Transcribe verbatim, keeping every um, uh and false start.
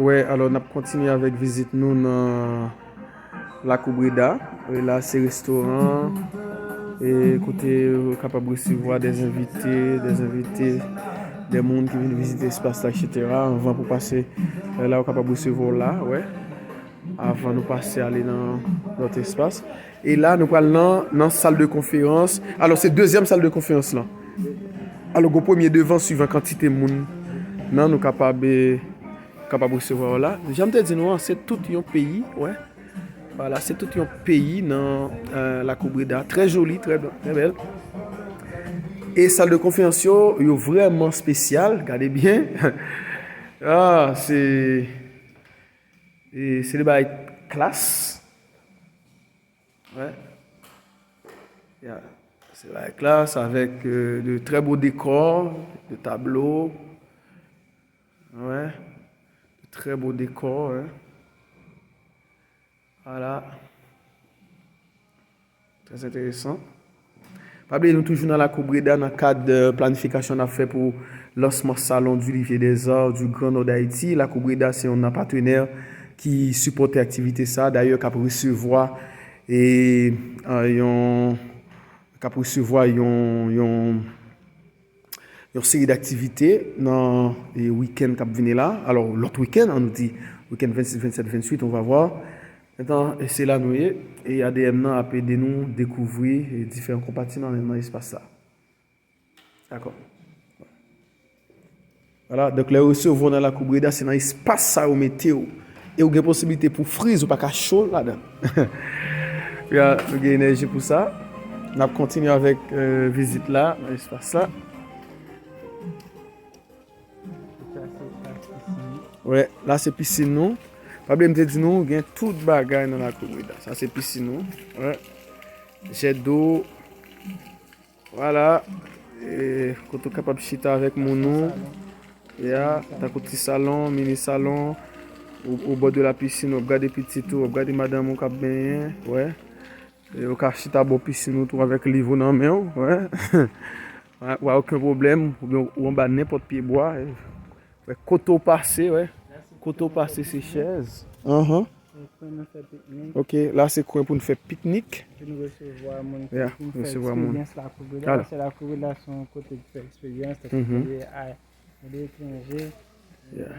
Wè, alò n ap kontinye avèk vizit nou nan Lakou Breda. E la se restoran e kote ou kapab resevwa des invités, des invités, des moun ki vin vizite espas la, et cetera. Anvan pou pase, e la ou kapab resevwa w la, wè. Avan nou pase ale nan lòt espas. E la nou pral nan, nan sal de konferans. Alò se dezyèm sal de konferans lan. Alò gen premye devan, swivan kantite moun nan nou kapab, e, kapab resevwa w la. Jan m te di nou an, se tout yon peyi, wè. Vwala, se tout yon peyi nan, e, Lakou Breda. Trè joli, trè, trè bèl. E sal de konferans yo, yo vrèman espesyal, gade byen. Ah, se, e, se de bagay klas. Wè. Ya. Se bagay klas avèk, e, de trè bo dekò, de tablo. Wè. De trè bo dekò, wè. Vwala. Trè enteresan. Pa bliye nou toujou nan Lakou Breda nan kad, e, planifikasyon n ap fè pou lansman Salon du Livre et des Arts du Grand Nord d'Haïti. Lakou Breda se youn nan patnè ki sipòte aktivite sa, dayè k ap resevwa, e, e, yon, k ap resevwa yon, yon, yon seri d aktivite nan, e, wikenn k ap vini la. Alò, lòt wikenn, an nou di, wikenn vennsis, vennsèt, vennwit, on va voir. Entan, e se la nou ye, e A D M nan ap ede nou dekouvri, e, diferan konpatiman nan espas sa. Dakò. Vwala, donk lè yo resevwa w nan Lakou Breda, se nan espas sa yo mete w. E ou gen posiblite pou friz, ou pa ka cho ladan. Ya, nou gen enèji pou sa. N ap kontinye avèk, e, vizit la, nan espas sa. Wè, la se pisin nou. Pa bliye m te di nou, gen tout bagay nan Lakou Breda. Sa se pisin nou. Wè. Jèt dlo. Vwala. E, kote w kapab chita avèk moun ou. Ya, tankou ti salon, mini salon. Au, au bord de la piscine, w ap gade pitit ou, w ap gade madanm ou k ap benyen. Wè. E, ou ka chita bò pisin ou tou avèk liv ou nan men w. Wè. Wè, wè, okenn pwoblèm. Oubyen ou anba nenpòt pye bwa. E, wè, kote w pase, wè. Kote w pase se chèz. Anhan. Se kwen nou fè piknik. Ok, la se kwen pou nou fè piknik. Pou nou resevwa moun, ya, pou nou fè eksperyans Lakou Breda. Paske Lakou Breda se yon kote ki fè eksperyans, tankou pou ale a, ale etranje. Ya.